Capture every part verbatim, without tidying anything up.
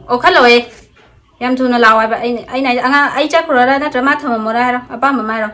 ꯑꯣꯈꯠꯂꯛꯑꯣꯏ꯫ ꯌꯥꯝ ꯊꯨꯅ ꯂꯥꯛꯑꯣ ꯍꯥꯏꯕ꯫ ꯑꯩꯅ, ꯑꯩꯅ ꯍꯥꯏꯁꯦ, ꯑꯉꯥꯡ, ꯑꯩ ꯆꯠꯈ꯭ꯔꯣꯔꯥ ꯅꯠꯇ꯭ꯔ ꯃꯥ ꯊꯝꯃꯝꯃꯣꯔꯥ ꯍꯥꯏꯔꯣ, ꯑꯄꯥꯝꯕ ꯑꯃ ꯍꯥꯏꯔꯣ꯫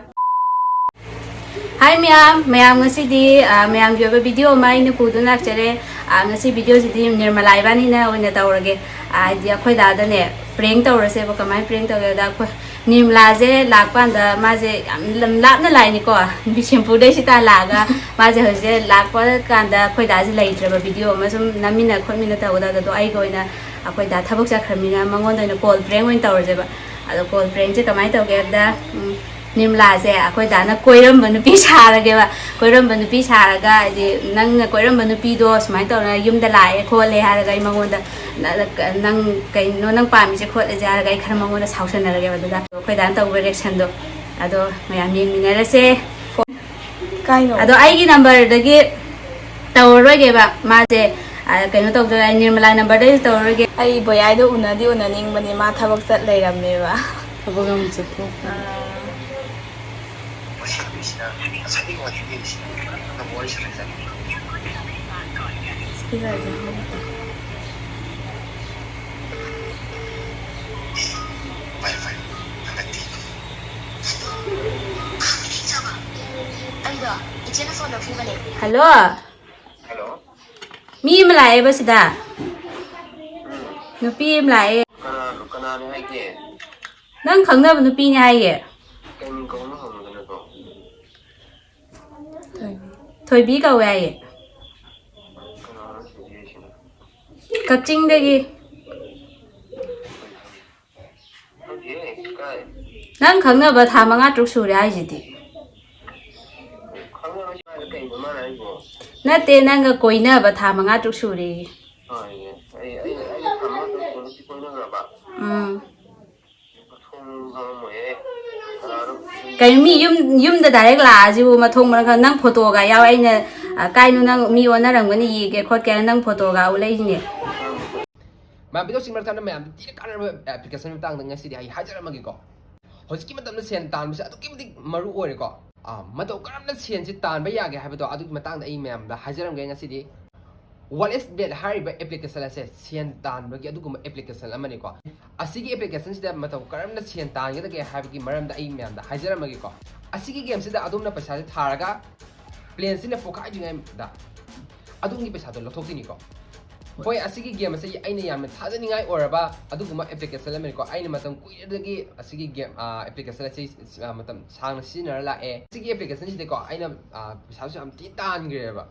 ꯍꯥꯏ ꯃꯌꯥꯝ, ꯃꯌꯥꯝ ꯉꯁꯤꯗꯤ, ꯑ, ꯃꯌꯥꯝꯒꯤ ꯑꯣꯏꯕ video ꯑꯃ ꯑꯩꯅ ꯄꯨꯗꯨꯅ ꯂꯥꯛꯆꯔꯦ꯫ ꯑ, ꯉꯁꯤ videoꯁꯤꯗꯤ ꯅꯤꯔꯃꯂꯥ ꯏꯕꯥꯅꯤꯅ ꯑꯣꯏꯅ ꯇꯧꯔꯒꯦ꯫ ꯑ, ꯍꯥꯏꯗꯤ ꯑꯩꯈꯣꯏ ꯗꯥꯗꯅꯦ prank ꯇꯧꯔꯁꯦꯕ꯫ ꯀꯃꯥꯏꯅ prank ꯇꯧꯒꯦꯗ, ꯑꯩꯈꯣꯏ ꯅꯤꯔꯃꯂꯥꯁꯦ ꯂꯥꯛꯄ ꯀꯥꯟꯗ ꯃꯥꯁꯦ ꯌꯥꯝ ꯂꯝ ꯂꯥꯞꯅ ꯂꯥꯛꯏꯅꯤꯀꯣ, ꯕꯤꯁꯦꯝꯄꯨꯔꯗꯩ ꯁꯤꯇꯥ ꯂꯥꯛꯑꯒ ꯃꯥꯁꯦ ꯍꯧꯖꯤꯛꯁꯦ ꯂꯥꯛꯄ ꯀꯥꯟꯗ ꯑꯩꯈꯣꯏ ꯗꯥꯁꯦ ꯂꯩꯇ꯭ꯔꯕ꯫ Video ꯑꯃ ꯁꯨꯝ ꯅꯝꯃꯤꯟꯅ ꯈꯣꯠꯃꯤꯟꯅ ꯇꯧꯒꯗꯕꯗꯣ ꯑꯩꯒ ꯑꯣꯏꯅ ꯑꯩꯈꯣꯏ ꯗꯥ ꯊꯕꯛ ꯆꯠꯈ꯭ꯔꯃꯤꯅ ꯃꯉꯣꯟꯗ ꯑꯣꯏꯅ call prank ꯑꯣꯏꯅ ꯇꯧꯔꯁꯦꯕ꯫ ꯑꯗꯣ call prankꯁꯦ ꯀꯃꯥꯏꯅ ꯇꯧꯒꯦ ꯍꯥꯏꯕꯗ, ꯎꯝ, ꯅꯤꯔꯃꯂꯥꯁꯦ ꯑꯩꯈꯣꯏ ꯗꯥꯅ ꯀꯣꯏꯔꯝꯕ ꯅꯨꯄꯤ ꯁꯥꯔꯒꯦꯕ꯫ ꯀꯣꯏꯔꯝꯕ ꯅꯨꯄꯤ ꯁꯥꯔꯒ, ꯍꯥꯏꯗꯤ, "ꯅꯪꯅ ꯀꯣꯏꯔꯝꯕ ꯅꯨꯄꯤꯗꯣ ꯁꯨꯃꯥꯏꯅ ꯇꯧꯔꯒ ꯌꯨꯝꯗ ꯂꯥꯛꯑꯦ ꯈꯣꯠꯂꯦ" ꯍꯥꯏꯔꯒ ꯑꯩ ꯃꯉꯣꯟꯗ, "ꯅ-, ꯅ-, ꯅꯪ ꯀꯩꯅꯣ ꯅꯪ ꯄꯥꯝꯃꯤꯁꯦ ꯈꯣꯠꯂꯤꯁꯦ?" ꯍꯥꯏꯔꯒ ꯑꯩ ꯈꯔ ꯃꯉꯣꯟꯗ ꯁꯥꯎꯁꯟꯅꯔꯒꯦꯕ꯫ ꯑꯗꯨꯗ ꯑꯩꯈꯣꯏ ꯗꯥꯅ ꯇꯧꯕ reactionꯗꯣ ꯑꯗꯣ ꯃꯌꯥꯝ ꯌꯦꯡꯃꯤꯟꯅꯔꯁꯦ꯫ ꯀꯥꯏꯅꯣ? ꯑꯗꯣ ꯑꯩꯒꯤ numberꯗꯒꯤ ꯇꯧꯔꯔꯣꯏꯒꯦꯕ ꯃꯥꯁꯦ꯫ ꯑ, ꯀꯩꯅꯣ ꯇꯧꯗꯣꯏꯔꯦ, ꯅꯤꯔꯃꯂꯥ numberꯗꯩꯁꯨ ꯇꯧꯔꯔꯣꯏꯒꯦ꯫ ꯑꯩ ꯕꯣꯌꯥꯏꯗꯣ ꯎꯅꯗꯤ ꯎꯅꯅꯤꯡꯕꯅꯦ, ꯃꯥ ꯊꯕꯛ ꯆꯠ ꯂꯩꯔꯝꯃꯦꯕ꯫ ꯊꯕꯛ ꯑꯃ ꯆꯠꯊꯣꯛ꯫ ꯑꯥ꯫ Speakerꯁꯦ ꯍꯧꯗꯦ꯫ ꯑꯩꯗꯣ ꯏꯆꯦꯅ phone ꯇꯧꯈꯤꯕꯅꯦ꯫ Hello꯫ Hello꯫ ꯃꯤ ꯑꯃ ꯂꯥꯛꯑꯦꯕ ꯁꯤꯗ꯫ ꯎꯝ꯫ ꯅꯨꯄꯤ ꯑꯃ ꯂꯥꯛꯑꯦ꯫ ꯀꯅꯥꯅꯣ? ꯀꯅꯥꯅꯦ ꯍꯥꯏꯒꯦ? ꯅꯪ ꯈꯪꯅꯕ ꯅꯨꯄꯤꯅꯦ ꯍꯥꯏꯌꯦ꯫ ꯀꯩ ꯃꯤꯡ ꯀꯧꯕꯅꯣ ꯍꯪꯉꯨꯗꯅꯀꯣ꯫ ꯊꯣꯏꯕꯤ ꯀꯧꯋꯦ ꯍꯥꯏꯌꯦ꯫ ꯀꯅꯥꯅꯣ ꯊꯣꯏꯕꯤ ꯍꯥꯏꯁꯤꯅ? ꯀꯛꯆꯤꯡꯗꯒꯤ꯫ ꯈꯪꯗꯦꯍꯦ, ꯀꯥꯏ? ꯅꯪ ꯈꯪꯅꯕ ꯊꯥ ꯃꯉꯥ ꯇꯔꯨꯛ ꯁꯨꯔꯦ ꯍꯥꯏꯁꯤꯗꯤ꯫ ꯈꯪꯅꯕ ꯍꯥꯏꯁꯦ ꯀꯩꯅꯣ ꯃꯥꯅ ꯍꯥꯏꯁꯤꯕꯣ? ꯅꯠꯇꯦ, ꯅꯪꯒ ꯀꯣꯏꯅꯕ ꯊꯥ ꯃꯉꯥ ꯇꯔꯨꯛ ꯁꯨꯔꯦꯌꯦ꯫ ꯍꯣꯏꯅꯦ꯫ ꯑꯩ, ꯑꯩ, ꯑꯩꯅ ꯊꯥ ꯃꯉꯥ ꯇꯔꯨꯛ ꯁꯨꯔꯗꯤ ꯀꯣꯏꯅꯈ꯭ꯔꯕ? ꯎꯝ꯫ ꯃꯊꯣꯡ ꯈꯪꯉꯝꯃꯣꯏꯍꯦ꯫ ꯀꯅꯥꯅꯣ? ꯀꯩꯅꯣ ꯃꯤ ꯌꯨꯝ, ꯌꯨꯝꯗ direct ꯂꯥꯛꯑꯁꯤꯕꯨ ꯃꯊꯣꯡ ꯃꯔꯝ ꯈꯪ-, ꯅꯪ photoꯒ ꯌꯥꯎ-, ꯑꯩꯅ, ꯑ, ꯀꯥꯏꯅꯣ ꯅꯪ ꯃꯤ ꯑꯣꯟꯅꯔꯝꯒꯅꯤ ꯌꯦꯡꯒꯦ ꯈꯣꯠꯀꯦ ꯅꯪ photoꯒ ꯎꯠꯂꯛꯏꯁꯤꯅꯦ꯫ ꯃꯌꯥꯝ videoꯁꯤꯡ ꯃꯔꯛꯇ ꯃꯌꯥꯝꯗ ꯊꯤꯅ ꯀꯥꯟꯅꯕ applicationꯒꯤ ꯃꯇꯥꯡꯗ ꯉꯁꯤꯗꯤ ꯑꯩ ꯍꯥꯏꯖꯔꯝꯃꯒꯦꯀꯣ꯫ ꯍꯧꯖꯤꯛꯀꯤ ꯃꯇꯝꯗ ꯁꯦꯟ ꯇꯥꯟꯕꯁꯦ ꯑꯗꯨꯛꯀꯤ ꯃꯇꯤꯛ ꯃꯔꯨ ꯑꯣꯏꯔꯦꯀꯣ꯫ ꯑꯥ, ꯃꯇꯧ ꯀꯔꯝꯅ ꯁꯦꯟꯁꯦ ꯇꯥꯟꯕ ꯌꯥꯒꯦ ꯍꯥꯏꯕꯗꯣ ꯑꯗꯨꯒꯤ ꯃꯇꯥꯡꯗ ꯑꯩ ꯃꯌꯥꯝꯗ ꯍꯥꯏꯖꯔꯝꯒꯦ ꯉꯁꯤꯗꯤ꯫ Wallet Bait ꯍꯥꯏꯔꯤꯕ application ꯑꯁꯦ ꯁꯦꯟ ꯇꯥꯟꯕꯒꯤ ꯑꯗꯨꯒꯨꯝꯕ application ꯑꯃꯅꯤꯀꯣ꯫ ꯑꯁꯤꯒꯤ application ꯁꯤꯗ ꯃꯇꯧ ꯀꯔꯝꯅ ꯁꯦꯟ ꯇꯥꯟꯒꯗꯒꯦ ꯍꯥꯏꯕꯒꯤ ꯃꯔꯝꯗ ꯑꯩ ꯃꯌꯥꯝꯗ ꯍꯥꯏꯖꯔꯝꯃꯒꯦꯀꯣ꯫ ꯑꯁꯤꯒꯤ game ꯁꯤꯗ ꯑꯗꯣꯝꯅ ꯄꯩꯁꯥꯁꯦ ꯊꯥꯔꯒ plane ꯁꯤꯅ ꯄꯣꯈꯥꯏꯗ꯭ꯔꯤꯉꯩꯗ ꯑꯗꯣꯝꯒꯤ ꯄꯩꯁꯥꯗꯣ ꯂꯧꯊꯣꯛꯇꯣꯏꯅꯤꯀꯣ꯫ ꯍꯣꯏ, ꯑꯁꯤꯒꯤ game ꯑꯁꯦ ꯑꯩꯅ ꯌꯥꯝꯅ ꯊꯥꯖꯅꯤꯡꯉꯥꯏ ꯑꯣꯏꯔꯕ ꯑꯗꯨꯒꯨꯝꯕ application ꯑꯃꯅꯤꯀꯣ꯫ ꯑꯩꯅ ꯃꯇꯝ ꯀꯨꯏꯔꯗꯒꯤ ꯑꯁꯤꯒꯤ game, ꯑ, application ꯑꯁꯤ, ꯑ, ꯃꯇꯝ ꯁꯥꯡꯅ ꯁꯤꯖꯤꯟꯅꯔ ꯂꯥꯛꯑꯦ꯫ ꯑꯁꯤꯒꯤ application ꯁꯤꯗꯀꯣ ꯑꯩꯅ, ꯑ, ꯄꯩꯁꯥꯁꯨ ꯌꯥꯝ ꯊꯤꯅ ꯇꯥꯟꯈ꯭ꯔꯦꯕ꯫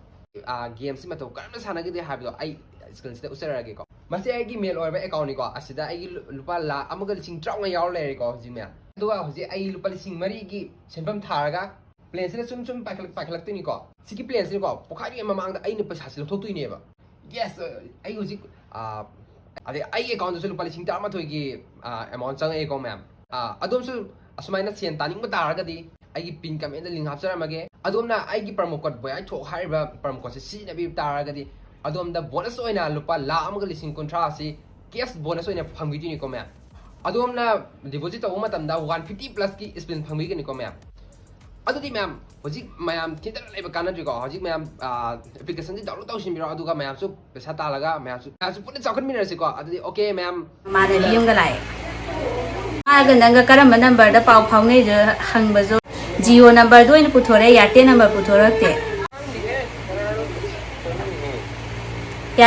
ꯑ, game ꯁꯤ ꯃꯇꯧ ꯀꯔꯝꯅ ꯁꯥꯟꯅꯒꯗꯦ ꯍꯥꯏꯕꯗꯣ ꯑꯩ screen ꯁꯤꯗ ꯎꯠꯆꯔꯛꯑꯒꯦꯀꯣ꯫ ꯃꯁꯤ ꯑꯩꯒꯤ main ꯑꯣꯏꯕ account ꯅꯤꯀꯣ꯫ ꯑꯁꯤꯗ ꯑꯩꯒꯤ ꯂꯨ-, ꯂꯨꯄꯥ ꯂꯥꯈ ꯑꯃꯒ ꯂꯤꯁꯤꯡ ꯇꯔꯥꯃꯉꯥ ꯌꯥꯎꯔ ꯂꯩꯔꯦꯀꯣ ꯍꯧꯖꯤꯛ ꯃꯌꯥꯝ꯫ ꯑꯗꯨꯒ ꯍꯧꯖꯤꯛ ꯑꯩ ꯂꯨꯄꯥ ꯂꯤꯁꯤꯡ ꯃꯔꯤꯒꯤ ꯁꯦꯟꯐꯝ ꯊꯥꯔꯒ plane ꯁꯤꯅ ꯁꯨꯝ ꯁꯨꯝ ꯄꯥꯏꯈꯠꯂꯛ-, ꯄꯥꯏꯈꯠꯂꯛꯇꯣꯏꯅꯤꯀꯣ꯫ ꯁꯤꯒꯤ plane ꯁꯤꯅꯀꯣ ꯄꯣꯈꯥꯏꯗ꯭ꯔꯤꯉꯩ ꯃꯃꯥꯡꯗ ꯑꯩꯅ ꯄꯩꯁꯥꯁꯤ ꯂꯧꯊꯣꯛꯇꯣꯏꯅꯦꯕ꯫ Yes, ꯑꯩ ꯍꯧꯖꯤꯛ, ꯑ, ꯑꯗꯩ ꯑꯩꯒꯤ account ꯗꯁꯨ ꯂꯨꯄꯥ ꯂꯤꯁꯤꯡ ꯇꯔꯥꯃꯥꯊꯣꯏꯒꯤ, ꯑ, amount ꯆꯪꯉꯛꯑꯦꯀꯣ ꯃꯌꯥꯝ꯫ ꯑ, ꯑꯗꯣꯝꯁꯨ ꯑꯁꯨꯃꯥꯏꯅ ꯁꯦꯟ ꯇꯥꯅꯤꯡꯕ ꯇꯥꯔꯒꯗꯤ ꯑꯩꯒꯤ pin comment ꯇ link ꯍꯥꯞꯆꯔꯝꯃꯒꯦ꯫ ꯑꯗꯣꯝꯅ ꯑꯩꯒꯤ promo code ꯕꯣꯌꯥꯏ ꯊꯣꯛ ꯍꯥꯏꯔꯤꯕ promo code ꯁꯦ ꯁꯤꯖꯤꯟꯅꯕꯤꯕ ꯇꯥꯔꯒꯗꯤ ꯑꯗꯣꯝꯗ bonus ꯑꯣꯏꯅ ꯂꯨꯄꯥ ꯂꯥꯈ ꯑꯃꯒ ꯂꯤꯁꯤꯡ ꯀꯨꯟꯊ꯭ꯔꯥ ꯑꯁꯤ cash bonus ꯑꯣꯏꯅ ꯐꯪꯕꯤꯗꯣꯏꯅꯤꯀꯣ ꯃꯌꯥꯝ꯫ ꯑꯗꯣꯝꯅ deposit ꯇꯧꯕ ꯃꯇꯝꯗ one fifty plus ꯀꯤ spin ꯐꯪꯕꯤꯒꯅꯤꯀꯣ ꯃꯌꯥꯝ꯫ ꯑꯗꯨꯗꯤ ꯃꯌꯥꯝ, ꯍꯧꯖꯤꯛ ꯃꯌꯥꯝ ꯊꯤꯟꯗꯅ ꯂꯩꯕ ꯀꯥꯟꯅꯗ꯭ꯔꯤꯀꯣ꯫ ꯍꯧꯖꯤꯛ ꯃꯌꯥꯝ, ꯑ, application ꯁꯤ download ꯇꯧꯁꯤꯟꯕꯤꯔꯣ, ꯑꯗꯨꯒ ꯃꯌꯥꯝꯁꯨ ꯄꯩꯁꯥ ꯇꯥꯜꯂꯒ ꯃꯌꯥꯝꯁꯨ, ꯃꯌꯥꯝꯁꯨ ꯄꯨꯟꯅ ꯆꯥꯎꯈꯠꯃꯤꯟꯅꯔꯁꯤꯀꯣ꯫ ꯑꯗꯨꯗꯤ okay ꯃꯌꯥꯝ꯫ ꯃꯃꯥꯟꯅꯕꯤ ꯌꯨꯝꯗ ꯂꯥꯛꯑꯦ꯫ ꯃꯥꯒ ꯅꯪꯒ ꯀꯔꯝꯕ number ꯗ ꯄꯥꯎ ꯐꯥꯎꯅꯩꯗꯣ ꯍꯪꯕꯁꯨ Jio number ꯗꯣ ꯑꯣꯏꯅ ꯄꯨꯊꯣꯔꯛꯑꯦ, Airtel number ꯄꯨꯊꯣꯔꯛꯇꯦ꯫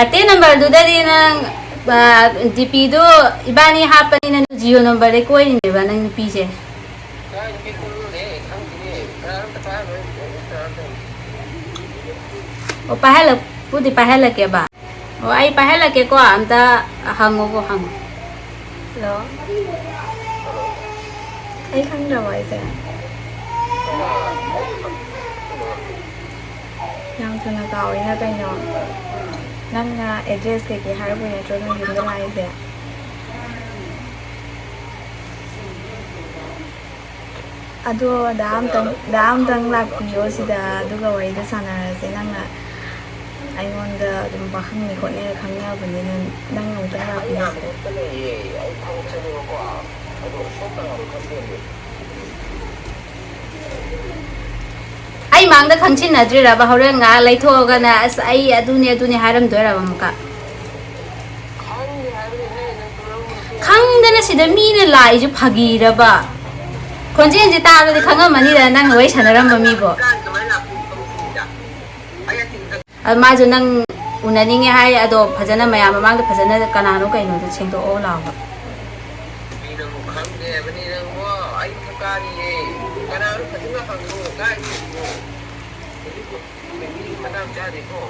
Airtel number ꯗꯨꯗꯗꯤ ꯅꯪ, ꯑ, D P ꯗꯣ ꯏꯕꯥꯅꯤ ꯍꯥꯞꯄꯅꯤꯅ Jio number ꯗꯩ ꯀꯣꯏꯔꯤꯅꯦꯕ ꯅꯪ ꯅꯨꯄꯤꯁꯦ꯫ ꯑꯣ, ꯄꯥꯏꯍꯜꯂꯛꯄꯨꯗꯤ ꯄꯥꯏꯍꯜꯂꯛꯀꯦꯕ꯫ ꯑꯣ, ꯑꯩ ꯄꯥꯏꯍꯜꯂꯛꯀꯦꯀꯣ, ꯑꯝꯇ ꯍꯪꯉꯣꯀꯣ, ꯍꯪꯉꯣ꯫ Hello? ꯑꯩ ꯈꯪꯗ꯭ꯔꯕꯣ ꯑꯩꯁꯦ? ꯌꯥꯝ ꯊꯨꯅ ꯀꯥꯎꯏꯅ ꯀꯩꯅꯣ? ꯅꯪꯅ address ꯀꯩꯀꯩ ꯍꯥꯏꯔꯛꯄꯩ ꯅꯠꯇ꯭ꯔꯣ ꯅꯪ ꯌꯨꯝꯗ ꯂꯥꯛꯏꯁꯦ? ꯑꯗꯣ ꯗꯥ ꯑꯝꯇꯪ, ꯗꯥ ꯑꯝꯇꯪ ꯂꯥꯛꯄꯤꯌꯣ ꯁꯤꯗ, ꯑꯗꯨꯒ ꯋꯥꯔꯤꯗꯣ ꯁꯥꯟꯅꯔꯁꯦ꯫ ꯅꯪꯅ ꯑꯩꯉꯣꯟꯗ ꯑꯗꯨꯝ ꯄꯥꯈꯪꯅꯤ ꯈꯣꯠꯅꯤꯅ ꯈꯪꯅꯕꯅꯤꯅ ꯅꯪ ꯑꯃꯨꯛꯇꯪ ꯂꯥꯛꯄꯤꯌꯣ ꯁꯤꯗ꯫ ꯑꯩ ꯃꯥꯡꯗ ꯈꯪꯁꯤꯟꯅꯗ꯭ꯔꯤꯔꯕ? ꯍꯣꯔꯦꯟ ꯉꯥꯏꯍꯥꯛ ꯂꯩꯊꯣꯛꯑꯒꯅ "ꯑꯁ, ꯑꯩ ꯑꯗꯨꯅꯦ, ꯑꯗꯨꯅꯦ" ꯍꯥꯏꯔꯝꯗꯣꯏꯔꯕ ꯑꯃꯨꯛꯀ? ꯈꯪꯗꯅ ꯁꯤꯗ ꯃꯤꯅ ꯂꯥꯛꯏꯁꯦ ꯐꯥꯒꯤꯔꯕ? ꯈꯣꯟꯖꯦꯜꯁꯦ ꯇꯥꯕꯗꯤ ꯈꯪꯉꯝꯃꯅꯤꯗ, ꯅꯪꯅ ꯋꯥꯔꯤ ꯁꯥꯟꯅꯔꯝꯕ ꯃꯤꯕꯣ꯫ ꯑꯗꯣ ꯃꯥꯁꯨ ꯅꯪ ꯎꯅꯅꯤꯡꯉꯦ ꯍꯥꯏ, ꯑꯗꯣ ꯐꯖꯅ ꯃꯌꯥꯝ ꯃꯃꯥꯡꯗ ꯐꯖꯅ ꯀꯅꯥꯅꯣ ꯀꯩꯅꯣꯗꯣ ꯁꯦꯡꯗꯣꯛꯑꯣ ꯂꯥꯎꯕ꯫ ꯃꯤꯅꯕꯨ ꯈꯪꯗꯦ ꯍꯥꯏꯕꯅꯤ ꯅꯪꯕꯣ꯫ ꯑꯩ ꯀꯥꯔꯤꯌꯦ꯫ ꯀꯅꯥꯅꯣ ꯐꯖꯅ ꯍꯪꯉꯣ꯫ ꯀꯥꯏ ꯂꯩꯔꯤꯅꯣ? ꯍꯧꯖꯤꯛ ꯃꯤ ꯃꯇꯥꯡ ꯆꯥꯗꯦꯀꯣ꯫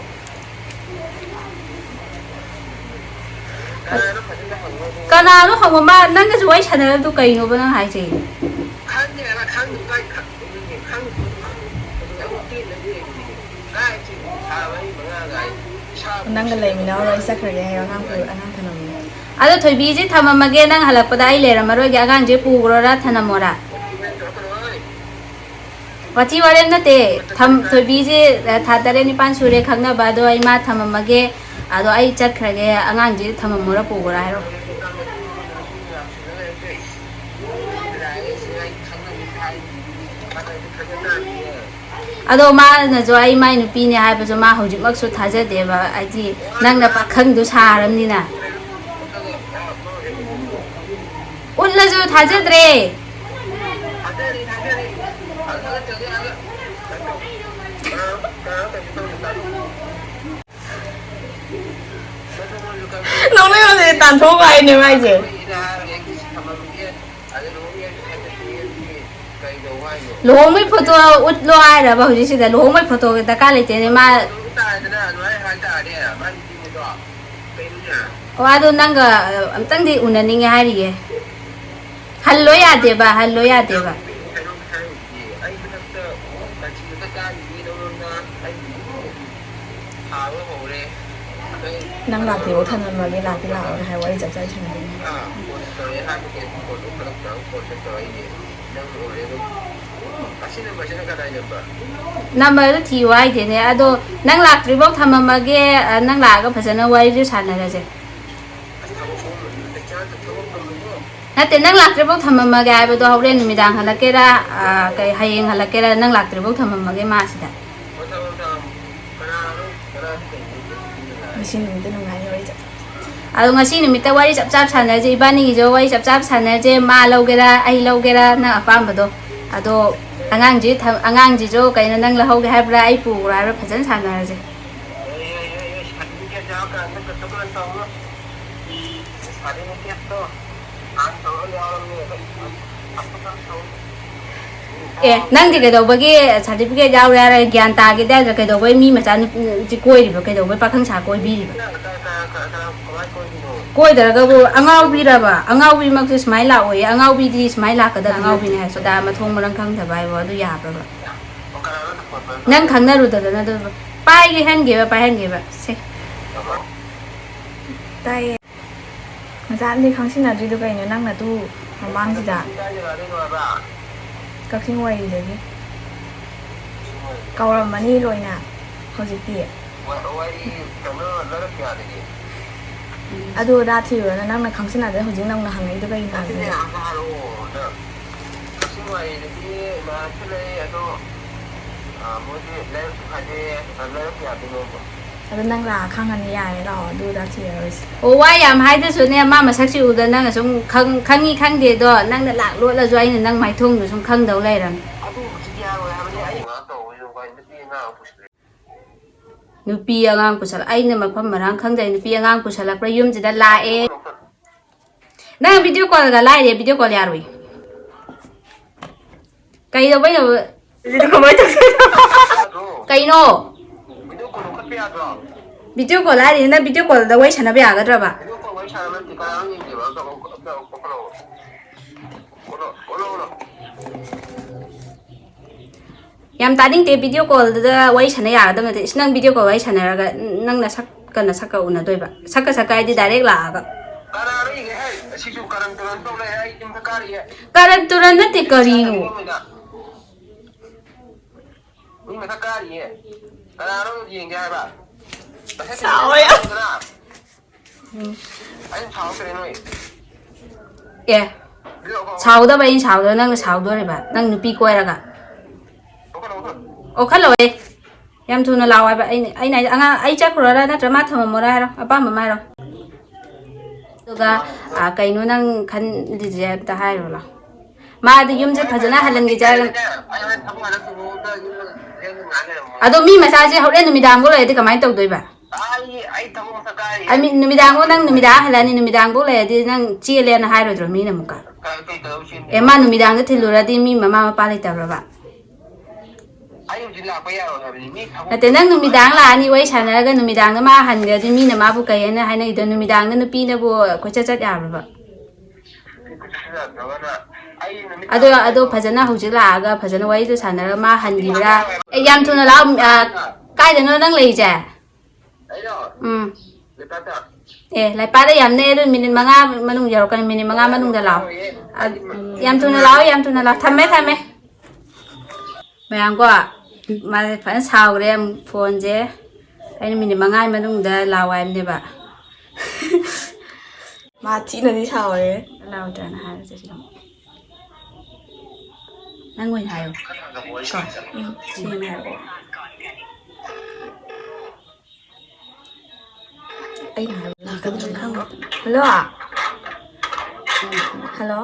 ꯀꯅꯥꯅꯣ ꯐꯖꯅ ꯍꯪꯉꯣ꯫ ꯀꯅꯥꯅꯣ ꯍꯪꯉꯣ? ꯃꯥ ꯅꯪꯒꯁꯨ ꯋꯥꯔꯤ ꯁꯥꯟꯅꯔꯕꯗꯨ ꯀꯩꯅꯣꯕ ꯅꯪ ꯍꯥꯏꯁꯦ? ꯈꯪꯗꯦ ꯍꯥꯏꯕ, ꯈꯪꯗꯦ ꯀꯥꯏ ꯈꯪ-, ꯈꯪꯗꯦ꯫ ꯍꯧꯖꯤꯛ ꯑꯃꯨꯛ ꯄꯦꯟꯗꯕꯤ ꯂꯩꯔꯤꯁꯦ꯫ ꯀꯥꯏ ꯆꯠꯂꯤꯅꯣ? ꯊꯥ ꯃꯔꯤ ꯃꯉꯥꯒ ꯑꯩ ꯏꯁꯥ ꯅꯪꯒ ꯂꯩꯃꯤꯟꯅꯔꯣꯏ, ꯑꯩ ꯆꯠꯈ꯭ꯔꯒꯦ ꯍꯥꯏꯌꯣ, ꯑꯉꯥꯡ ꯄꯨ-, ꯑꯉꯥꯡ ꯊꯅꯝꯃꯣ꯫ ꯑꯗꯣ ꯊꯣꯏꯕꯤꯁꯦ ꯊꯝꯃꯝꯃꯒꯦ, ꯅꯪ ꯍꯜꯂꯛꯄꯗ ꯑꯩ ꯂꯩꯔꯝꯃꯔꯣꯏꯒꯦ, ꯑꯉꯥꯡꯁꯦ ꯄꯨꯈ꯭ꯔꯣꯔꯥ ꯊꯅꯝꯃꯣꯔꯥ? ꯋꯥꯊꯤ ꯋꯥꯔꯦꯝ ꯅꯠꯇꯦ꯫ ꯊꯝ-, ꯊꯣꯏꯕꯤꯁꯦ, ꯑ, ꯊꯥ ꯇꯔꯦꯠ ꯅꯤꯄꯥꯟ ꯁꯨꯔꯦ ꯈꯪꯅꯕ, ꯑꯗꯣ ꯑꯩ ꯃꯥ ꯊꯝꯃꯝꯃꯒꯦ, ꯑꯗꯣ ꯑꯩ ꯆꯠꯈ꯭ꯔꯒꯦ, ꯑꯉꯥꯡꯁꯦ ꯊꯝꯃꯝꯃꯣꯔꯥ ꯄꯨꯈ꯭ꯔꯣꯔꯥ ꯍꯥꯏꯔꯣ? ꯑꯗꯣ ꯃꯥꯅꯁꯨ ꯑꯩ ꯃꯥꯏ ꯅꯨꯄꯤꯅꯦ ꯍꯥꯏꯕꯁꯨ ꯃꯥ ꯍꯧꯖꯤꯛꯃꯛꯁꯨ ꯊꯥꯖꯗꯦꯕ, ꯍꯥꯏꯗꯤ ꯅꯪꯅ ꯄꯥꯈꯪꯗꯨ ꯁꯥꯔꯕꯅꯤꯅ꯫ ꯎꯠꯂꯁꯨ ꯊꯥꯖꯗ꯭ꯔꯦ꯫ ꯅꯣꯛꯅꯤꯡꯉꯣꯟꯗꯗꯤ ꯇꯥꯟꯊꯣꯛꯎ ꯍꯥꯏꯅꯦ ꯃꯥꯏꯁꯦ꯫ ꯂꯨꯍꯣꯡꯕꯩ ꯐꯣꯇꯣ ꯎꯠꯂꯣ ꯍꯥꯏꯔꯕ ꯍꯧꯖꯤꯛꯁꯤꯗ? ꯂꯨꯍꯣꯡꯕꯩ ꯐꯣꯇꯣꯒꯤ ꯗꯔꯀꯥꯔ ꯂꯩꯇꯦꯅꯦ ꯃꯥ꯫ ꯑꯣ, ꯑꯗꯣ ꯅꯪꯒ, ꯑ, ꯑꯝꯇꯪꯗꯤ ꯎꯅꯅꯤꯡꯉꯦ ꯍꯥꯏꯔꯤꯌꯦ꯫ ꯍꯜꯂꯣ ꯌꯥꯗꯦꯕ, ꯍꯜꯂꯣ ꯌꯥꯗꯦꯕ꯫ ꯅꯪ ꯂꯥꯛꯇ꯭ꯔꯤꯐꯥꯎ ꯊꯝꯂꯝꯃꯒꯦ, ꯂꯥꯛꯇꯤ ꯂꯥꯛꯑꯣꯅ ꯍꯥꯏ, ꯋꯥꯔꯤ ꯆꯞ ꯆꯥꯏ ꯁꯥꯟꯅꯗꯣꯏꯅꯦ꯫ ꯅꯝꯕꯔꯗꯣ ꯊꯤꯌꯨ ꯍꯥꯏꯗꯦꯅꯦ꯫ ꯑꯗꯣ ꯅꯪ ꯂꯥꯛꯇ꯭ꯔꯤꯐꯥꯎ ꯊꯝꯃꯝꯃꯒꯦ, ꯑ, ꯅꯪ ꯂꯥꯛꯑꯒ ꯐꯖꯅ ꯋꯥꯔꯤꯁꯨ ꯁꯥꯟꯅꯔꯁꯦ꯫ ꯅꯠꯇꯦ, ꯅꯪ ꯂꯥꯛꯇ꯭ꯔꯤꯐꯥꯎ ꯊꯝꯃꯝꯃꯒꯦ ꯍꯥꯏꯕꯗꯣ, ꯍꯣꯔꯦꯟ ꯅꯨꯃꯤꯗꯥꯡ ꯍꯜꯂꯛꯀꯦꯔꯥ, ꯑ, ꯀꯩ, ꯍꯌꯦꯡ ꯍꯜꯂꯛꯀꯦꯔꯥ, ꯅꯪ ꯂꯥꯛꯇ꯭ꯔꯤꯐꯥꯎ ꯊꯝꯃꯝꯃꯒꯦ ꯃꯥ ꯑꯁꯤꯗ꯫ ꯉꯁꯤ ꯅꯨꯃꯤꯠꯇ ꯅꯨꯡꯉꯥꯏꯅ ꯋꯥꯔꯤ ꯆꯞ ꯑꯗꯣ ꯉꯁꯤ ꯅꯨꯃꯤꯠꯇ ꯋꯥꯔꯤ ꯆꯞ ꯆꯥꯞ ꯁꯥꯟꯅꯔꯁꯦ, ꯏꯕꯥꯅꯤꯒꯤꯁꯨ ꯋꯥꯔꯤ ꯆꯞ ꯆꯥꯞ ꯁꯥꯟꯅꯔꯁꯦ, ꯃꯥ ꯂꯧꯒꯦꯔꯥ ꯑꯩ ꯂꯧꯒꯦꯔꯥ ꯅꯪ ꯑꯄꯥꯝꯕꯗꯣ꯫ ꯑꯗꯣ ꯑꯉꯥꯡꯁꯤ ꯊ-, ꯑꯉꯥꯡꯁꯤꯁꯨ ꯀꯩꯅꯣ, ꯅꯪ ꯂꯧꯍꯧꯒꯦ ꯍꯥꯏꯕ꯭ꯔꯥ ꯑꯩ ꯄꯨꯈ꯭ꯔꯣ ꯍꯥꯏꯕ꯭ꯔꯥ, ꯐꯖꯅ ꯁꯥꯟꯅꯔꯁꯦ꯫ ꯑꯦ, ꯅꯪꯗꯤ ꯀꯩꯗꯧꯕꯒꯤ ꯁꯥꯔꯇꯤꯐꯤꯀꯦꯠ ꯌꯥꯎꯔꯦ ꯍꯥꯏꯔꯒ ꯒ꯭ꯌꯥꯟ ꯇꯥꯈꯤꯗꯦ ꯍꯥꯏꯗ꯭ꯔꯥ? ꯀꯩꯗꯧꯕꯩ ꯃꯤ ꯃꯆꯥ ꯅꯨꯄꯤ ꯀꯣꯏꯔꯤꯕ? ꯀꯩꯗꯧꯕꯩ ꯄꯥꯈꯪ ꯁꯥ ꯀꯣꯏꯕꯤꯔꯤꯕ? ꯀꯣꯏꯗ꯭ꯔꯒꯕꯨ ꯑꯉꯥꯎꯕꯤꯔꯕ? ꯑꯉꯥꯎꯕꯤꯃꯛꯁꯦ ꯁꯨꯃꯥꯏꯅ ꯂꯥꯛꯑꯣꯏꯌꯦ꯫ ꯑꯉꯥꯎꯕꯤꯗꯤ ꯁꯨꯃꯥꯏꯅ ꯂꯥꯛꯀꯗꯕ ꯑꯉꯥꯎꯕꯤꯅꯤ ꯍꯥꯏ꯫ ꯁꯣꯗꯥ ꯃꯊꯣꯡ ꯃꯔꯝ ꯈꯪꯗꯕ ꯍꯥꯏꯕꯣ, ꯑꯗꯨ ꯌꯥꯕ꯭ꯔꯕ? ꯅꯪ ꯈꯪꯅꯔꯨꯗꯗꯅ ꯑꯗꯨ ꯄꯥꯏꯒꯦ ꯍꯟꯒꯦꯕ, ꯄꯥꯏꯍꯟꯒꯦꯕ꯫ ꯁꯦ꯫ ꯇꯥꯏꯌꯦ꯫ ꯉꯁꯥꯏ ꯑꯝꯗꯤ ꯈꯪꯁꯤꯟꯅꯗ꯭ꯔꯤꯗꯣ ꯀꯩꯅꯣ ꯅꯪꯅ ꯑꯗꯨ ꯃꯃꯥꯡꯁꯤꯗ? ꯀꯛꯆꯤꯡ ꯋꯥꯏꯔꯤꯗꯒꯤ ꯀꯥꯎꯔꯝꯃꯅꯤ ꯂꯣꯏꯅ ꯍꯧꯖꯤꯛꯇꯤ꯫ ꯑꯗꯨ ꯑꯗꯥ ꯊꯤꯔꯨꯔꯅ ꯅꯪꯅ ꯈꯪꯁꯤꯟꯅꯗ꯭ꯔꯦ ꯍꯧꯖꯤꯛ ꯅꯧꯅ ꯍꯪꯉꯛꯏꯗꯣ ꯀꯩꯒꯤꯅꯣ ꯍꯥꯏꯕꯅꯤꯗ꯫ ꯀꯛꯆꯤꯡ ꯋꯥꯏꯔꯤꯗꯒꯤ ꯃꯌꯥꯝꯁꯨ ꯂꯩ ꯑꯗꯣ, ꯑ, ꯃꯣꯏꯗꯤ ꯂꯩꯔꯛ ꯍꯥꯏꯗꯤ, ꯑ, ꯂꯩꯔꯛ ꯌꯥꯗꯣꯏꯅꯣꯕ꯫ ꯑꯗꯣ ꯅꯪ ꯂꯥꯛꯑ ꯈꯪꯉꯅꯤ, ꯌꯥꯔꯦ, ꯂꯥꯛꯑꯣ, ꯑꯗꯨ ꯑꯗꯥ ꯊꯤꯔꯔꯣꯏꯁꯦ꯫ ꯑꯣ, ꯋꯥ ꯌꯥꯝ ꯍꯥꯏꯗ꯭ꯔꯁꯨꯅꯦ, ꯃꯥ ꯃꯁꯛꯁꯤ ꯎꯗ ꯅꯪꯅ ꯁꯨꯝ ꯈꯪ-, ꯈꯪꯉꯤ ꯈꯪꯗꯦꯗꯣ, ꯅꯪꯅ ꯂꯥꯛ ꯂꯣꯠꯂꯁꯨ ꯑꯩꯅ ꯅꯪ ꯃꯥꯏꯊꯣꯡꯗꯣ ꯁꯨꯝ ꯈꯪꯗꯧ ꯂꯩꯔꯝꯅꯦ꯫ ꯑꯗꯨ ꯍꯧꯖꯤꯛ ꯌꯥꯔꯣꯏ ꯍꯥꯏꯕꯅꯤ, ꯑꯩ ꯉꯥꯏꯍꯥꯛ ꯇꯧꯕꯩꯁꯨ ꯅꯨꯄꯤ ꯑꯉꯥꯡ ꯄꯨꯁꯤꯜꯂꯦ꯫ ꯅꯨꯄꯤ ꯑꯉꯥꯡ ꯄꯨꯁꯜꯂꯛ-, ꯑꯩꯅ ꯃꯐꯝ ꯃꯔꯥꯡ ꯈꯪꯗ꯭ꯔꯦ, ꯅꯨꯄꯤ ꯑꯉꯥꯡ ꯄꯨꯁꯜꯂꯛꯄ꯭ꯔꯥ ꯌꯨꯝꯁꯤꯗ ꯂꯥꯛꯑꯦ꯫ ꯅꯪ video callꯒ ꯂꯥꯏꯔꯤ, video call ꯌꯥꯔꯣꯏ꯫ ꯀꯩꯗꯧꯕꯩꯅꯣ? ꯑꯗꯨꯗꯤ ꯀꯃꯥꯏꯅ ꯇꯧꯗꯣꯏꯅꯣ? ꯀꯩꯅꯣ? Video call ꯂꯧꯈꯠꯄ ꯌꯥꯗ꯭ꯔꯣ? Video call ꯍꯥꯏꯔꯤꯅ video callꯗ ꯋꯥꯔꯤ ꯁꯥꯟꯅꯕ ꯌꯥꯒꯗ꯭ꯔꯕ? Video call ꯋꯥꯔꯤ ꯁꯥꯟꯅꯕ ꯅꯠꯇꯦ, ꯀꯅꯥꯅꯣ ꯌꯦꯡꯒꯦꯕ? ꯑꯝꯇ ꯀꯣꯛ-, ꯑꯝꯇ ꯀꯣꯛ-, ꯀꯣꯛ-, ꯀꯣꯛ-, ꯀꯣꯛ-, ꯀꯣꯛ-, ꯌꯥꯝ ꯇꯥꯅꯤꯡꯗꯦ, video callꯗꯨꯗ ꯋꯥꯔꯤ ꯁꯥꯟꯅ ꯌꯥꯒꯗꯕ ꯅꯠꯇꯦ꯫ ꯏꯁ, ꯅꯪ video call ꯋꯥꯔꯤ ꯁꯥꯟꯅꯔꯒ ꯅꯪꯅ ꯁꯛꯀ ꯅꯁꯛꯀ ꯎꯅꯗꯣꯏꯕ? ꯁꯛꯀ ꯁꯛꯀ ꯍꯥꯏꯗꯤ direct ꯂꯥꯛꯑꯒ꯫ ꯀꯅꯥꯅꯣ ꯌꯦꯡꯒꯦ ꯍꯥꯏ? ꯑꯁꯤꯁꯨ ꯀꯔꯟ ꯇꯨꯔꯟ ꯇꯧ ꯂꯩꯔꯦ, ꯑꯩ ꯌꯨꯝꯗ ꯀꯥꯔꯤꯌꯦ꯫ ꯀꯔꯟ ꯇꯨꯔꯟ ꯅꯠꯇꯦ, ꯀꯔꯤꯅꯣ? ꯃꯤ ꯃꯊꯛ ꯀꯥꯔꯤꯌꯦ꯫ ꯀꯅꯥꯅꯣ ꯌꯦꯡꯒꯦ ꯍꯥꯏꯕ? ꯃꯁꯛ ꯁꯥꯎꯔꯦ꯫ ꯌꯦꯡꯒꯦ ꯍꯥꯏꯕ? ꯑꯩꯅ ꯁꯥꯎꯔꯛꯇ꯭ꯔꯦ ꯅꯣꯏ꯫ ꯑꯦ, ꯁꯥꯎꯗꯕ ꯑꯩꯅ ꯁꯥꯎꯗꯕ, ꯅꯪꯅ ꯁꯥꯎꯗꯣꯔꯤꯕ? ꯅꯪ ꯅꯨꯄꯤ ꯀꯣꯏꯔꯒ꯫ ꯂꯧꯈꯠꯂꯣ, ꯂꯧꯈꯠꯂꯣ꯫ ꯑꯣꯈꯠꯂꯣꯏ꯫ ꯌꯥꯝ ꯊꯨꯅ ꯂꯥꯛꯑꯣ ꯍꯥꯏꯕ꯫ ꯑꯩꯅ, ꯑꯩꯅ ꯍꯥꯏꯗꯤ, ꯑꯉꯥꯡ, ꯑꯩ ꯆꯠꯈ꯭ꯔꯣꯔꯥ ꯅꯠꯇ꯭ꯔ ꯃꯥ ꯊꯝꯃꯝꯃꯣꯔꯥ ꯍꯥꯏꯔꯣ, ꯑꯄꯥꯝꯕ ꯑꯃ ꯍꯥꯏꯔꯣ꯫ ꯑꯗꯨꯒ, ꯑ, ꯀꯩꯅꯣ ꯅꯪ ꯈꯟꯂꯤꯁꯦ ꯑꯝꯇ ꯍꯥꯏꯔꯣ ꯂꯥꯎ꯫ ꯃꯥꯗꯤ ꯌꯨꯝꯁꯦ ꯐꯖꯅ ꯍꯜꯍꯟꯈꯤꯁꯦ ꯍꯥꯏꯔ-, ꯑꯗꯣ ꯃꯤ ꯃꯆꯥꯁꯦ ꯍꯣꯔꯦꯟ ꯅꯨꯃꯤꯗꯥꯡꯐꯥꯎ ꯂꯩꯔꯗꯤ ꯀꯃꯥꯏꯅ ꯇꯧꯗꯣꯏꯕ? ꯑꯩ, ꯑꯩ ꯊꯕꯛ ꯑꯃ ꯆꯠꯀꯥꯏꯔꯤ꯫ ꯑ, ꯃꯤ-, ꯅꯨꯃꯤꯗꯥꯡꯐꯥꯎ ꯅꯪ ꯅꯨꯃꯤꯗꯥꯡ ꯍꯜꯂꯛꯑꯅꯤ, ꯅꯨꯃꯤꯗꯥꯡꯐꯥꯎ ꯂꯩꯔꯗꯤ ꯅꯪ ꯆꯦꯜꯂꯦꯅ ꯍꯥꯏꯔꯣꯏꯗ꯭ꯔꯣ ꯃꯤꯅ ꯑꯃꯨꯛꯀ? ꯀꯩ, ꯀꯩ ꯇꯧꯔ ꯆꯦꯟꯗꯣꯏꯅꯣ? ꯑꯦ, ꯃꯥ ꯅꯨꯃꯤꯗꯥꯡꯗ ꯊꯤꯜꯂꯨꯔꯗꯤ ꯃꯤ ꯃꯃꯥ ꯃꯄꯥ ꯂꯩꯇꯕ꯭ꯔꯕ? ꯑꯩ ꯍꯧꯖꯤꯛ ꯂꯥꯛꯄ ꯌꯥꯔꯣꯏ ꯍꯥꯏꯕꯅꯤ꯫ ꯃꯤ ꯊꯕꯛ ꯅꯠꯇꯦ, ꯅꯪ ꯅꯨꯃꯤꯗꯥꯡ ꯂꯥꯛꯑꯅꯤ, ꯋꯥꯔꯤ ꯁꯥꯟꯅꯔꯒ ꯅꯨꯃꯤꯗꯥꯡꯗ ꯃꯥ ꯍꯟꯈ꯭ꯔꯗꯤ ꯃꯤꯅ ꯃꯥꯕꯨ ꯀꯩ ꯍꯥꯏꯅ ꯍꯥꯏꯅꯈꯤꯗꯣꯏꯅꯣ? ꯅꯨꯃꯤꯗꯥꯡꯗ ꯅꯨꯄꯤꯅꯕꯨ ꯀꯣꯏꯆꯠ ꯆꯠ ꯌꯥꯕ꯭ꯔꯕ? ꯅꯠꯇ꯭ꯔꯒꯅ ꯑꯩ ꯅꯨꯃꯤꯠ ꯑꯗꯣ, ꯇꯥꯔꯦ ꯑꯗꯣ ꯀꯩꯅꯣ꯫ ꯐꯖꯅ ꯍꯧꯖꯤꯛ ꯂꯥꯛꯑꯒ ꯐꯖꯅ ꯋꯥꯔꯤꯗꯣ ꯁꯥꯟꯅꯔꯒ ꯃꯥ ꯍꯟꯈꯤꯕ꯭ꯔꯥ? ꯑꯦ, ꯌꯥꯝ ꯊꯨꯅ ꯂꯥꯛꯑꯣ꯫ ꯑ, ꯀꯥꯏꯗꯅꯣ ꯅꯪ ꯂꯩꯔꯤꯁꯦ? ꯑꯩꯔꯣ? ꯎꯝ꯫ ꯂꯩꯄꯥꯛꯇ꯫ ꯑꯦ, ꯂꯩꯄꯥꯛꯇ ꯌꯥꯝ ꯅꯛꯑꯦ, ꯑꯗꯨ ꯃꯤꯅꯤꯠ ꯃꯉꯥ ꯃꯅꯨꯡ ꯌꯧꯔꯛꯀꯅꯤ, ꯃꯤꯅꯤꯠ ꯃꯉꯥ ꯃꯅꯨꯡꯗ ꯂꯥꯛꯑꯣ꯫ ꯑ, ꯌꯥꯝ ꯊꯨꯅ ꯂꯥꯛꯑꯣ, ꯌꯥꯝ ꯊꯨꯅ ꯂꯥꯛꯑꯣ꯫ ꯊꯝꯃꯦ, ꯊꯝꯃꯦ꯫ ꯃꯌꯥꯝꯀꯣ, ꯃꯥꯁꯦ ꯐꯖꯅ ꯁꯥꯎꯈ꯭ꯔꯦ꯫ ꯐꯣꯟꯁꯦ ꯑꯩꯅ ꯃꯤꯅꯤꯠ ꯃꯉꯥꯒꯤ ꯃꯅꯨꯡꯗ ꯂꯥꯛꯑꯣ ꯍꯥꯏꯕꯅꯦꯕ꯫ ꯃꯥ ꯊꯤꯅꯗꯤ ꯁꯥꯎꯔꯦ꯫ ꯂꯥꯎꯗ꯭ꯔꯅ ꯍꯥꯏꯔꯁꯦ ꯁꯤꯗ ꯑꯃꯨꯛ꯫ ꯅꯪ ꯑꯣꯏꯅ ꯍꯥꯏꯌꯣ꯫ ꯀꯣ? ꯎꯝ꯫ ꯁꯤ ꯑꯣꯏꯅ ꯍꯥꯏꯔꯛꯑꯣ꯫ ꯑꯩꯅ ꯍꯥꯏꯕ ꯂꯥꯛꯀꯗ꯭ꯔꯥ ꯈꯪꯗꯦ꯫ ꯍꯜꯂꯣ? ꯍꯜꯂꯣ?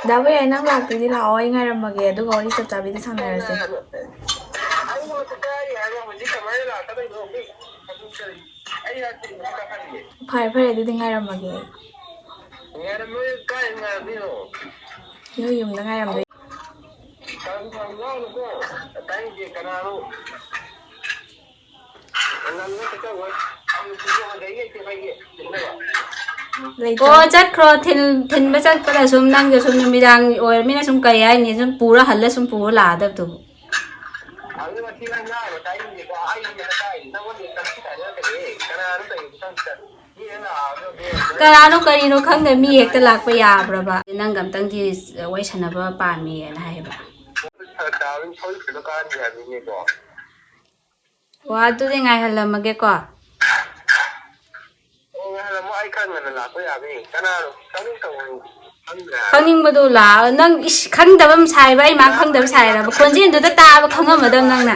ꯗꯥ ꯕꯣꯏ, ꯅꯪ ꯂꯥꯛꯇꯣꯏꯗꯤ ꯂꯥꯛꯑꯣ, ꯑꯩ ꯉꯥꯏꯔꯝꯃꯒꯦ, ꯑꯗꯨꯒ ꯋꯥꯔꯤ ꯆꯞ ꯆꯥꯕꯤꯗ ꯁꯥꯟꯅꯔꯁꯦ꯫ ꯐꯔꯦ, ꯐꯔꯦ, ꯑꯗꯨꯗꯤ ꯉꯥꯏꯔꯝꯃꯒꯦ ꯑꯩ꯫ ꯉꯥꯏꯔꯝꯃꯣꯏ, ꯀꯥꯏ ꯉꯥꯏꯔꯝꯗꯣꯏꯅꯣ? ꯅꯣꯏ ꯌꯨꯝꯗ ꯉꯥꯏꯔꯝꯗꯣꯏ꯫ ꯇꯥꯅꯤꯡꯗꯦ, ꯀꯅꯥꯅꯣ? ꯉꯝꯅ ꯆꯠꯆꯈꯣꯏ꯫ ꯑꯩ ꯁꯤꯗꯤ ꯍꯪꯒꯠ ꯂꯩꯇꯦ, ꯑꯩꯈꯣꯏꯒꯤ ꯁꯤꯖꯤꯟꯅꯕ꯫ ꯂꯩꯇ꯭ꯔꯦ꯫ ꯑꯣ, ꯆꯠꯈ꯭ꯔꯣ꯫ ꯊꯤꯟ-, ꯊꯤꯟꯕ ꯆꯠꯄꯗ ꯁꯨꯝ ꯅꯪꯁꯨ ꯁꯨꯝ ꯅꯨꯃꯤꯗꯥꯡ ꯑꯣꯏꯔꯃꯤꯅ ꯁꯨꯝ ꯀꯩ ꯍꯥꯏꯅꯤ, ꯁꯨꯝ ꯄꯨꯔ ꯍꯜꯂ ꯁꯨꯝ ꯄꯨꯔ ꯂꯥꯛꯑꯗꯕꯗꯨꯕꯨ꯫ ꯑꯗꯨ ꯃꯊꯤ ꯅꯪ ꯉꯥꯡꯕ ꯇꯥꯅꯤꯡꯗꯦꯀꯣ꯫ ꯑꯩ ꯉꯁꯥꯏ ꯅꯉꯣꯟꯗ ꯇꯝꯁꯤ ꯇꯥꯏꯅꯔꯛꯀꯅꯤ꯫ ꯀꯅꯥꯅꯣ ꯇꯧꯔꯤꯗꯣ ꯈꯪꯗꯦ꯫ ꯃꯤ ꯑꯃ ꯂꯥꯛꯑꯒ ꯀꯅꯥꯅꯣ ꯀꯔꯤꯅꯣ ꯈꯪꯗꯦ, ꯃꯤ ꯍꯦꯛꯇ ꯂꯥꯛꯄ ꯌꯥꯕ꯭ꯔꯕ? ꯅꯪꯒ ꯑꯝꯇꯪꯗꯤ ꯋꯥꯔꯤ ꯁꯥꯟꯅꯕ ꯄꯥꯝꯃꯤꯅ ꯍꯥꯏꯌꯦꯕ꯫ ꯐꯔꯛ ꯇꯥꯕꯅꯤ, ꯁꯣꯏꯗꯅ ꯀꯥꯟꯅꯗꯦ ꯍꯥꯏꯕꯅꯤꯅꯦꯀꯣ꯫ ꯑꯣ, ꯑꯗꯨꯗꯤ ꯉꯥꯏꯍꯜꯂꯝꯃꯒꯦꯀꯣ꯫ ꯅꯍꯥꯟ ꯑꯃꯨꯛ ꯑꯩ ꯈꯔ ꯉꯟꯅ ꯂꯥꯛꯄ ꯌꯥꯕꯅꯤ꯫ ꯀꯅꯥꯅꯣ ꯈꯪꯅꯤꯡ ꯇꯧꯕꯅꯤ? ꯈꯪꯗ꯭ꯔꯥ? ꯈꯪꯅꯤꯡꯕꯗꯣ ꯂꯥꯛꯑꯣ꯫ ꯅꯪ ꯏꯁ, ꯈꯪꯗꯕ ꯑꯃ ꯁꯥꯏꯕ, ꯑꯩ ꯃꯥ ꯈꯪꯗꯕ ꯁꯥꯏꯔꯕ? ꯈꯣꯟꯖꯦꯜꯗꯨꯗ ꯇꯥꯕ ꯈꯪꯉꯝꯃꯗꯕ ꯅꯪꯅ꯫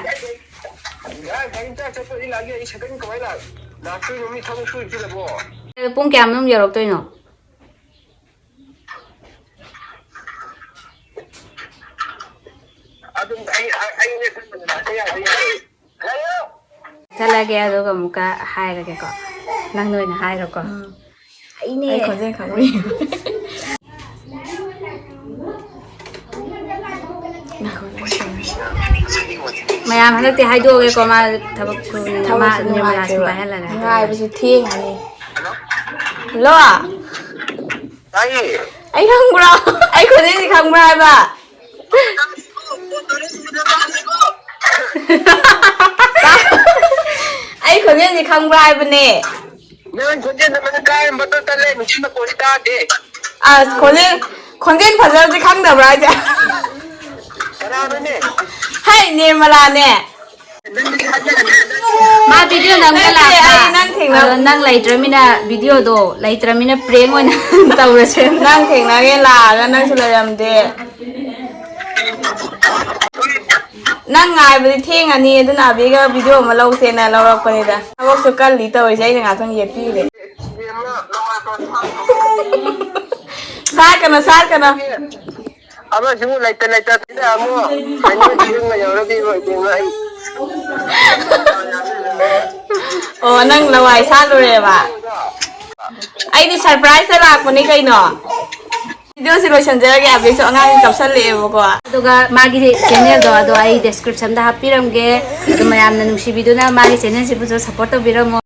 ꯌꯥꯔꯦ, ꯒꯥꯔꯤ ꯃꯆꯥ ꯆꯠꯄ ꯑꯩ ꯂꯥꯛꯑꯒꯦ꯫ ꯑꯩ ꯁꯥꯏꯀꯜ ꯀꯃꯥꯏꯅ ꯂꯥꯛ-, ꯂꯥꯛꯇꯣꯏꯅꯣ? ꯃꯤ ꯊꯕꯛ ꯁꯨꯔꯤꯁꯤꯗꯕꯣ? ꯄꯨꯡ ꯀꯌꯥ ꯃꯅꯨꯡ ꯌꯧꯔꯛꯇꯣꯏꯅꯣ? ꯑꯗꯨꯝ ꯑꯩ, ꯑꯩ, ꯑꯩꯅ ꯈꯟꯕꯗ ꯂꯥꯛꯄ ꯌꯥꯕ ꯌꯥꯏ꯫ ꯆꯠꯂꯒꯦ, ꯑꯗꯨꯒ ꯑꯃꯨꯛꯀ ꯍꯥꯏꯔꯒꯦꯀꯣ꯫ ꯅꯪꯅ ꯑꯣꯏꯅ ꯍꯥꯏꯔꯣꯀꯣ꯫ ꯎꯝ꯫ ꯑꯩꯅꯦ꯫ ꯑꯩ ꯈꯣꯟꯖꯦꯜ ꯈꯪꯕ꯭ꯔꯥ ꯌꯦꯡꯉꯨ꯫ ꯉꯥꯏꯈꯣ, ꯉꯥꯏꯈꯣ꯫ ꯃꯌꯥꯝ ꯍꯟꯗꯛꯇꯤ ꯍꯥꯏꯗꯣꯛꯑꯒꯦꯀꯣ, ꯃꯥ ꯊꯕꯛ ꯁꯨꯕꯅꯤꯅ, ꯃꯥ ꯊꯕꯛꯁꯨ ꯅꯤꯔꯃꯂꯥꯁꯨ ꯅꯨꯡꯉꯥꯏꯇꯦꯕ꯫ ꯄꯥꯏꯍꯜꯂꯒꯦ ꯍꯥꯏꯗꯣꯛꯑꯒꯦ꯫ ꯉꯥꯏꯕꯁꯨ ꯊꯦꯡꯉꯅꯤ꯫ ꯍꯜꯂꯣ? ꯇꯥꯏꯌꯦ꯫ ꯑꯩ ꯈꯪꯕ꯭ꯔꯣ? ꯑꯩ ꯈꯣꯟꯖꯦꯜꯁꯤ ꯈꯪꯕ꯭ꯔꯥ ꯍꯥꯏꯕ? ꯑꯩ ꯈꯣꯟꯖꯦꯜꯁꯤ ꯈꯪꯕ꯭ꯔꯥ ꯍꯥꯏꯕꯅꯦ? ꯅꯪ ꯈꯣꯟꯖꯦꯜꯗꯣ ꯅꯪ ꯀꯥꯏꯔꯝꯕꯗꯣ ꯇꯜꯂꯦ, ꯃꯤꯆꯤꯟ ꯃꯈꯣꯟꯁꯤ ꯇꯥꯗꯦ꯫ ꯑꯁ, ꯈꯣꯟꯖꯦꯜ, ꯈꯣꯟꯖꯦꯜ ꯐꯖꯕꯁꯦ ꯈꯪꯗꯕ꯭ꯔꯥ ꯍꯥꯏꯁꯦ? ꯀꯅꯥꯅꯣꯅꯦ? ꯍꯩ, ꯅꯤꯔꯃꯂꯥꯅꯦ꯫ ꯅꯪꯗꯤ ꯊꯥꯖꯗꯦ꯫ ꯃꯥ ꯚꯤꯗꯤꯑꯣ ꯅꯝꯒꯦ ꯅꯠꯇꯦ, ꯂꯥꯛꯄ꯫ ꯑꯩ ꯅꯪ ꯊꯦꯡꯅ- ꯑꯗꯣ ꯅꯪ ꯂꯩꯇ꯭ꯔꯃꯤꯅ, ꯚꯤꯗꯤꯑꯣꯗꯣ ꯂꯩꯇ꯭ꯔꯃꯤꯅ ꯄ꯭ꯔꯦꯡ ꯑꯣꯏꯅ ꯇꯧꯔꯁꯦ꯫ ꯅꯪ ꯊꯦꯡꯅꯒꯦ ꯂꯥꯛꯑꯒ ꯅꯪꯁꯨ ꯂꯩꯔꯝꯗꯦ꯫ ꯅꯪ ꯉꯥꯏꯕꯗꯤ ꯊꯦꯡꯉꯅꯤ, ꯑꯗꯨꯅ ꯑꯕꯤꯒ ꯚꯤꯗꯤꯑꯣ ꯑꯃ ꯂꯧꯁꯦꯅ ꯂꯧꯔꯛꯄꯅꯤꯗ꯫ ꯊꯕꯛꯁꯨ ꯀꯜꯂꯤ ꯇꯧꯔꯤꯁꯦ, ꯑꯩꯅ ꯉꯥꯛꯇꯪ ꯌꯦꯠꯄꯤꯔꯦ꯫ ꯁꯥꯠꯀꯅꯣ, ꯁꯥꯠꯀꯅꯣ꯫ ꯑꯃꯁꯤꯕꯨ ꯂꯩꯇ ꯂꯩꯇ ꯁꯤꯗ ꯑꯃꯨꯛ ꯀꯩꯅꯣ ꯌꯨꯝꯒ ꯌꯧꯔꯗꯤ ꯂꯣꯏꯗꯦ ꯉꯥꯏ꯫ ꯑꯣ, ꯅꯪ ꯂꯋꯥꯏ ꯁꯥꯠꯂꯨꯔꯦꯕ? ꯑꯩꯗꯤ ꯁꯔꯄ꯭ꯔꯥꯏꯖꯇ ꯂꯥꯛꯄꯅꯤ ꯀꯩꯅꯣ꯫ ꯚꯤꯗꯤꯑꯣꯁꯦ ꯂꯣꯏꯁꯟꯖꯔꯒꯦ, ꯑꯕꯤꯁꯨ ꯑꯉꯥꯡꯁꯦ ꯀꯞꯁꯜꯂꯛꯑꯦꯕꯀꯣ꯫ ꯑꯗꯨꯒ ꯃꯥꯒꯤ ꯆꯦꯅꯦꯜꯗꯣ ꯑꯗꯣ ꯑꯩ ꯗꯦꯁꯀ꯭ꯔꯤꯞꯁꯟꯗ ꯍꯥꯞꯄꯤꯔꯝꯒꯦ꯫ ꯑꯗꯣ ꯃꯌꯥꯝꯅ ꯅꯨꯡꯁꯤꯕꯤꯗꯨꯅ ꯃꯥꯒꯤ ꯆꯦꯅꯦꯜꯁꯤꯕꯨꯁꯨ ꯁꯞꯄꯣꯔꯠ ꯇꯧꯕꯤꯔꯝꯃꯣ꯫